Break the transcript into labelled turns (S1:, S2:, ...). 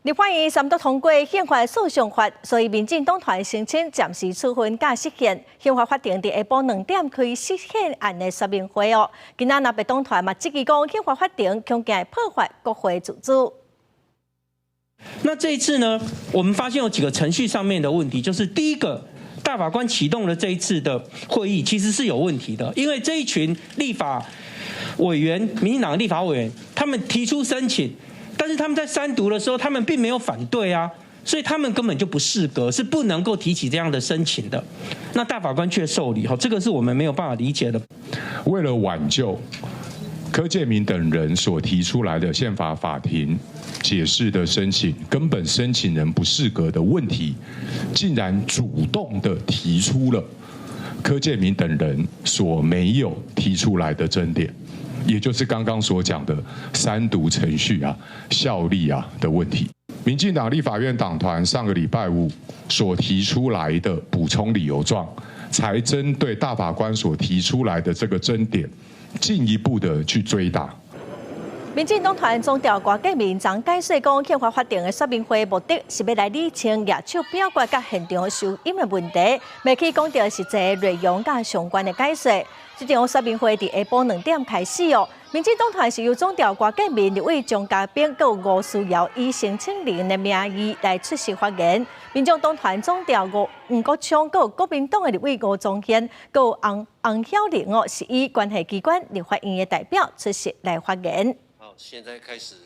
S1: 立法院三讀通過憲法訴訟法，所以民進黨團申請暫時處分佮釋憲。憲法法庭佇下晡2點開釋憲案的說明會哦。今仔藍白黨團嘛質疑講，憲法法庭恐驚破壞國會自主。
S2: 那這一次呢，我們發現有幾個程序上面的問題，就是第一個，大法官啟動了這一次的會議，其實是有問題的，因為這一群立法委員，民進黨立法委員，他們提出申請。但是他們在三讀的時候，他們並沒有反對啊，所以他們根本就不適格，是不能夠提起這樣的申請的。那大法官卻受理，哈，這個是我們沒有辦法理解的。
S3: 為了挽救柯建銘等人所提出來的憲法法庭解釋的申請，根本申請人不適格的問題，竟然主動的提出了柯建銘等人所沒有提出來的爭點。也就是剛剛所講的三讀程序啊、效力啊的問題。民進黨立法院黨團上個禮拜五所提出來的補充理由狀，才針對大法官所提出來的這個爭點，進一步的去追答。
S1: 民進黨團總召郭建銘昨解說講，憲法法庭的說明會目的是欲來理清舉手表決佮現場收音的問題，袂去講著實際內容佮相關的解說。這場說明會佇下晡2點開始哦。民進黨團是由總召郭建銘、立委張家秉、佮吳思瑤以申請人的名義來出席發言。民眾黨團總召吳國昌、佮國民黨的立委吳宗憲、佮洪洪曉玲哦，是以關係機關立法院的代表出席來發言。
S4: 好，現在開始。